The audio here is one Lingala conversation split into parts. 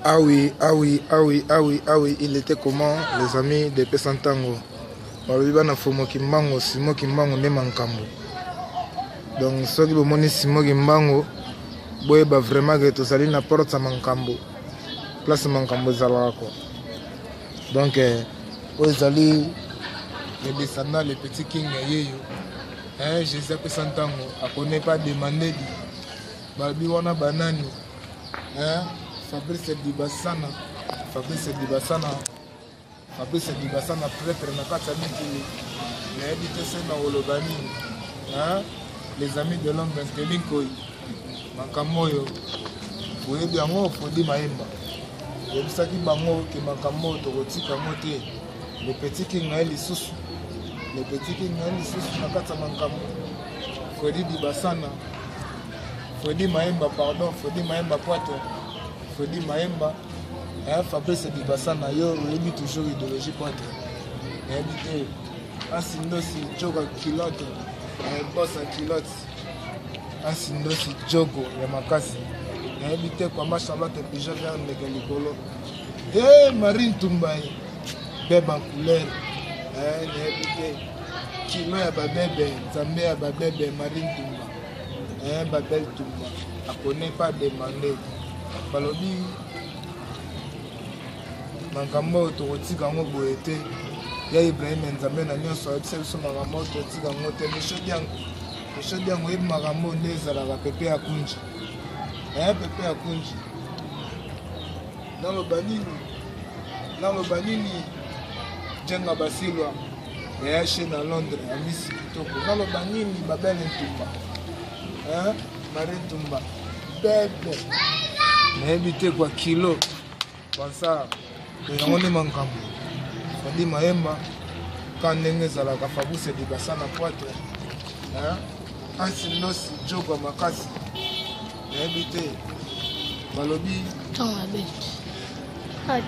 Ah oui, ah oui, ah oui, ah oui, ah oui, il était comment les amis de Pesantango balobi bana fomo kimbango simo kimbango nde mankambo donc soki bomoni simo kimbango boyeba vraiment ke tozali na porte ya mankambo place mankambo ezalaka ko donc eh, oyo ezali le descendant le petit king ya yeyo eh, jésus apesa ntango akone pas demande di balobi wana banani eh, fabrice dibasana fabrice dibasana fabrice dibasana prêtre na kati ya mikili nayebi te se na koloba nini eh, les amis de l'homme nteli nkoi makambo oyo boyebi yango fodi mayemba yebisaki bango ke makambo oyo tokotika yango te le petit king na ye lisusu le petit king na ye lisusu na kati ya makambo fredi dibasana Fredi Mayemba pardon, Fredi Mayemba poitre, Fredi Mayemba, eh, Fabrice Dibasana yo oyebi toujours idéologie poitre. Nayebi te. Asindosi joka culotte, eh, boss ya culotte. Asindosi jogo ya makasi. Nayebi te kwamba Charlotte Pigeon vert ndeke likolo. Eh, Marine Ntumbaye, bebe en couleur. Eh, nayebi te. Kilo ya babebe, Nzambe ya babebe, Marine Ntumba. Eh, Babel Tumba akone pas demande balobi makambo oyo tokotika yango boye te ya ibrahim nzambe na nyonso ayebisa biso makambo oyo tokotika yango te micho diango micho diango oyebi makambo oyo nde ezalaka pepe ya kunji eh, pepe ya kunji naloba nini naloba nini jenga basilwa yaya che na londres amisi kitoko naloba nini babele ntumba marie ntumba bebe nayebi te kwa kilo bansa yango nde makambo fadi mayemba ka ndenge ezalaka fabrice libasa na poitre ansi ndosi jogo makasi nayebi te balobi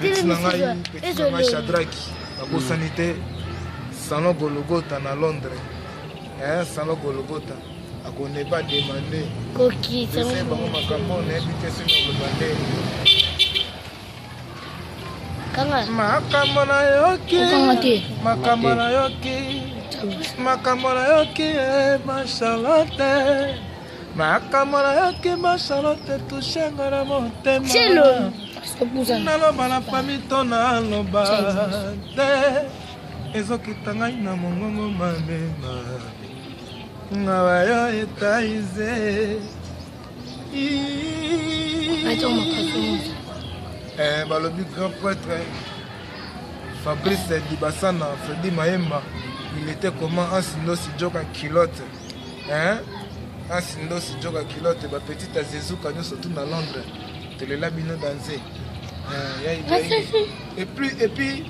petit na ngai petit na ngai shadraki nabosani te salon gologota na londres eh, salon gologota akoneba demande ese bango makambo nayebi te soki nakoloba nde makambo nayoki makambo nayoki makambo nayoki eh, macharlotte makambo nayoki macharlotte tushenga na motema naloba na fami to naloba te ezokita ngai na mongongo mabe mabe ngawa yo etaize eh, balobi grand prêtre fabrice dibasana fredi mayemba il était comment ansindosi joka culotte hein ansindosi joka culotte bapetite azezuka nyonso tu na londres tolela bino danze eh, et puis et puis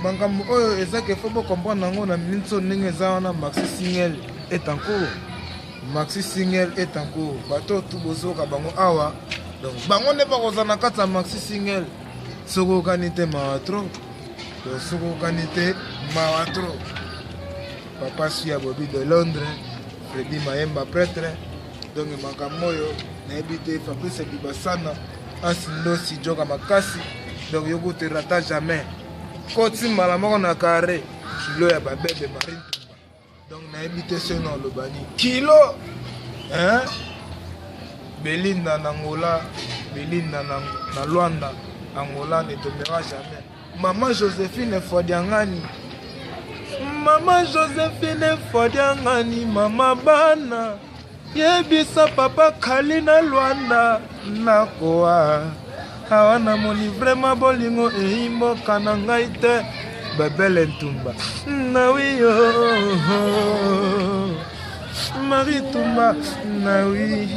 makambo oyo eza ke fo bocomprendre yango na minute oyo ndenge eza wana maxi single est en cours maxi single est en cours bato oyo tu bozoyoka bango awa donc bango nde bakozala na kati ya maxi single soki okani te mawa trop donc soki okani te mawa trop papa suya bobi de londres fredi mayemba prêtre donc makambo oyo nayebi te fabrice bibasana ansindosi joka makasi donc yo kutu rata jamais koti mbala moko na carré kilo ya babebe marine tumba donc nayebi te soki na oloba nini kilo hein? belinda na angola belinda na, na luanda angola ne tombera jamais mama josephine fodiangani mama josephine fodiangani mama bana Yebisa papa Kali na Luanda nakoa awa namoni vraiment bolingo eyi mboka na ngai te babele ntumba nawi yo Marie Tumba nawi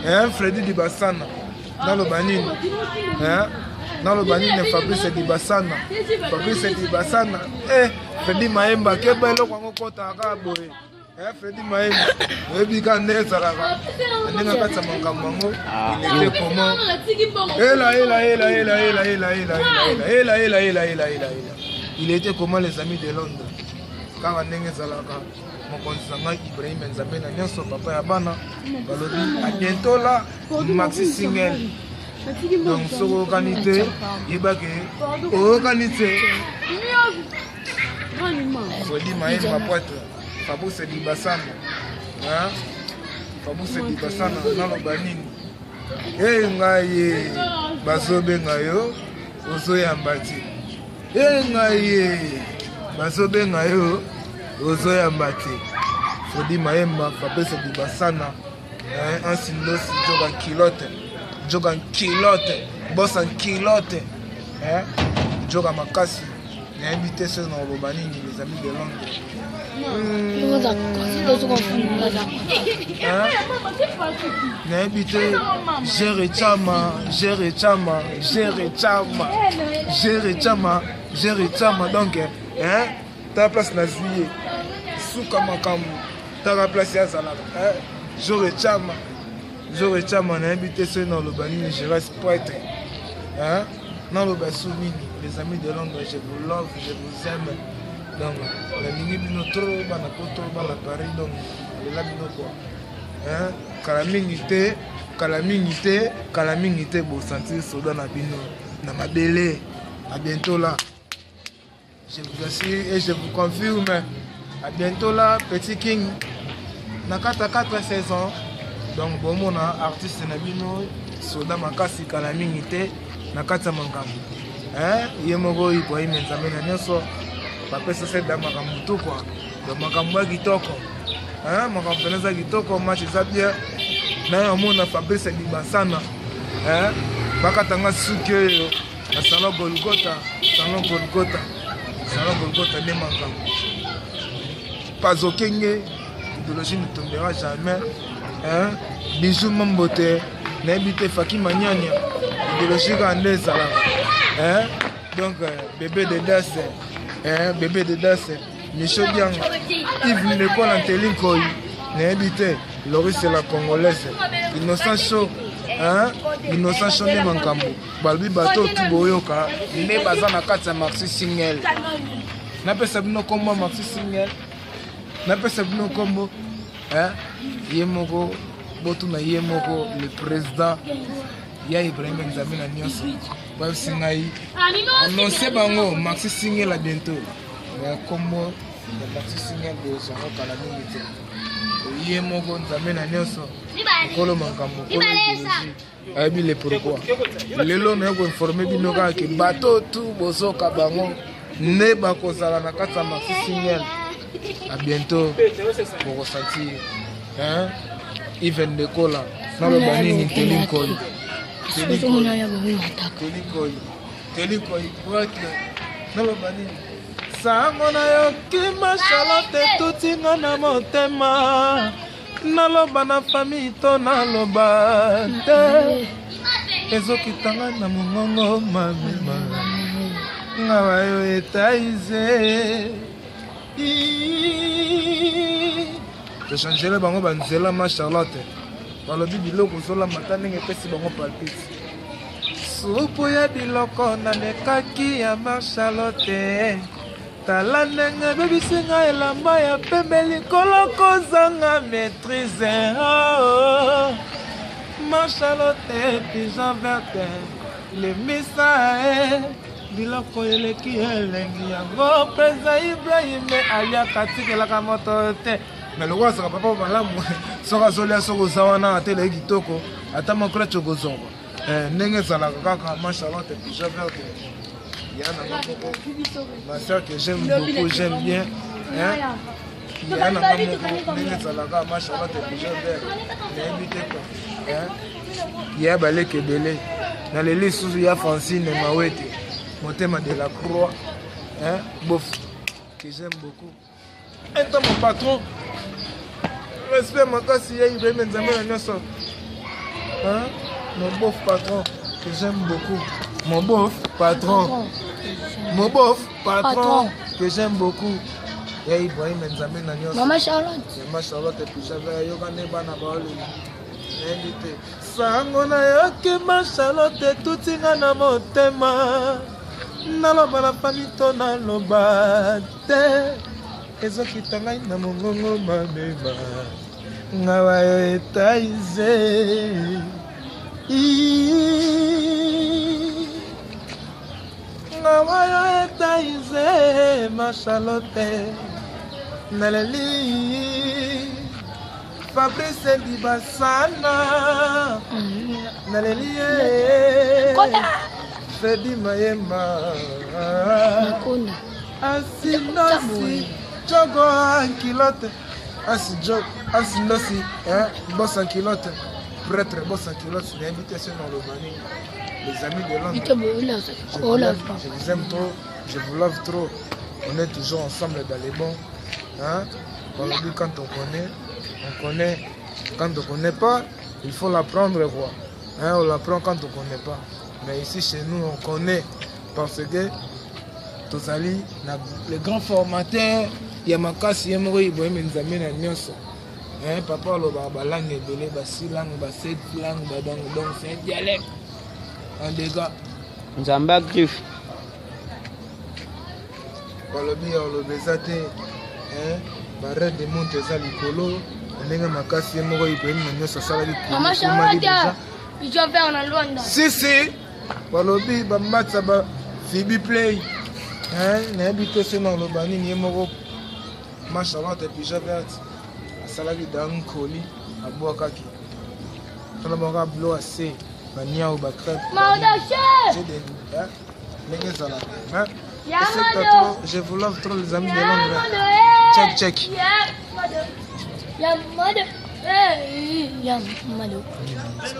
eh, Freddy Dibasana naloba nini eh? naloba nini Fabrice Dibasana Fabrice Dibasana eh, Freddy Mayemba keba eloko yango kotaka kaka boye Eh, Freddy Mayemba oyebi kaka nde ezalaka ndenge akatisa makambo yango il était comment ela ela ela ela ela ela ela ela ela ela ela ela ela ela il était comment les amis de Londres kaka ndenge ezalaka mokonzi na ngai Ibrahim Nzambe na nyonso papa ya bana balobi à bientôt là maxi single. Donc soki oyokani te, yeba ke oyokani te. Fredi Mayemba Poitre, Fabrice Dibasana, hein? Fabrice Dibasana, naloba nini? Hey ngai ye, bazobenga yo, ozoyamba te. Hey ngai ye, bazobenga yo, ozoyamba te. Fredi Mayemba, Fabrice Dibasana, hein? Ansi Ndosi, Djoka Kilote, Djoka Kilote, Bossa Kilote, hein? Djoka Makasi. Nayebi te soki nakoloba nini, les amis de Londres. Nayebi te. Gere Chama, Gere Chama, Gere Chama, Gere Chama, Gere Chama. Donc hein, ta place nazwi ye suka makambo, taka place ye azalaka, hein? Gere Chama, Gere Chama, nayebi te soki nakoloba nini. Gérard Prêtre, hein? Naloba su nini, les amis de Londres? Je vous love, je vous aime. Donc nalingi bino trop, bana Poto, bana Paris. Donc lela bino quoi, hein? Kala mingi te, kala mingi te, kala mingi te, bosentir soda na bino na mabele. À bientôt là, je vous assure et je vous confirme, à bientôt là. Petit King na kati ya 4 saison. Donc bomona artiste na bino soda makasi, kala mingi te na kati ya makambo, hein? Ye moko Ibrahim Nzambe na nyonso bapesa seda makambo tu quoi. Donc makambo ya kitoko, hein? Makambo pene eza kitoko, match eza bien. Naye omona Fabrice Dibasana, hein? Bakatanga suki oyo na salon Golgota, salon Golgota, salon Golgota nde makambo. Pazokenge, idéologie ne tombera jamais, hein? Bijou Mambote, nayebi te. Faki Manyanya, idéologie kaka nde ezalaka, hein? Donc bébé de das, hein? Bébé de das, Micho Dianga, Yves Lekola, Nteli Nkoi, nayebi te. Loris la Congolaise, Innocent Show, hein? Innocent Show nde makambo. Balobi bato tu boyoka nde baza na kati ya maxi single. Napesa bino nkombo ya maxi single, napesa bino nkombo, hein? Ye moko botuna, ye moko le président ya Ibrahim Nzambe na nyonso bayebisi ngai annonce bango maxi single bientôt. Mais nkombo ya maxi single bozwanga kala mingi te. Ye moko Nzambe na nyonso, nkolo makambo, nkolo idéologie, ayebi le pourquoi. Lelo naye koinforme bino kaka ke bato tu bozoka bango nde bakozala na kati ya maxi single. À bientôt, bokosentir, hein? Even Dekola, naloba nini? Nteli Nkoi, Teli Nkoi, Teli Nkoi prêtre, naloba nini? Sango nayoki ma Charlotte etutinga na motema. Naloba na famille to naloba te, ezokitanga na mongongo mamema nga bayo etaize. Tochangele bango banzela. Ma Charlotte balobi biloko ozolamba ta ndenge epesi bango palpite. Supu ya biloko namekaki ya ma Charlotte, tala ndenge ebebisi ngai elamba ya pembe likolo kozanga maîtrise. Oh, ma Charlotte pigeon verte, lemisa e biloko eleki elengi yango. Mpenza Ibrahim aliaka, tikelaka moto te. Me lokola azalaka papa malamu, soki azolia, soki oza wana ata eleki kitoko, ata mokolo cokozongo ndenge ezalaka kaka. Ma Charlotte pigeon verte ya nanga moko, ma soeur que j'aime beaucoup, j'aime bien, hein? Ya nanga moko ndenge ezalaka. Ma Charlotte pigeon verte, nayebi te quoi, hein? Ya baleki ebele naleli lisusu ya Francine Mawete, motema de la Croix, hein? Bof que j'aime beaucoup, un temps mon patron, respect makasi ya Ibrahim Nzambe na nyonso, hein? Mon bof patron que j'aime beaucoup, mon bof patron, mon bof patron, Patron. Que j'aime beaucoup, ya Ibrahim Nzambe na nyonso. Mama Charlotte. Mama Charlotte Pijava, yoka nde bana baolela, nayebi te. Sango nayoki ma Charlotte etutinga na motema. Naloba na famille to naloba te, ezokita ngai na mongongo mabeba nga bayo etaize. Eh, ma Charlotte, naleli Fabrice Dibasana, naleli ye Fredi Mayemba, Asinosi Jogo Ankilote, Asi Jogo, Asinosi, hein, Boss Ankilote, prêtre Boss Ankilote, nayebi te soki naloba nini. Les amis de Londres, je vous aime trop. Je vous love trop. On est toujours ensemble dans les bons. Hein? On dit quand on connaît, on connaît. Quand on connaît pas, il faut l'apprendre quoi. Hein? On l'apprend quand on connaît pas. Mais ici chez nous, on connaît parce que tozali na le grand formateur ya makasi ye moko Ibrahim Nzambe na nyonso. Hein? Papa alobaka ba langue ebele, ba six langues, ba sept langues, ba donc donc c'est un dialecte. En dégâts. Nzambe a griffe. Balobi ya oloba eza te ba de monte eza likolo ndenge makasi ye moko Ibrahim na nyonso asalaki. Sisi balobi bamatisa ba fibi play, nayebi te so na oloba nini. Ye moko ma Charlotte Pigeon Verte asalaki dankoli, abwakaki tala bango bilo ase baniau bacrêpe ndenge ezalaka. Je vous love trop, les amis de Londres. Check check. Yamado. Yamado.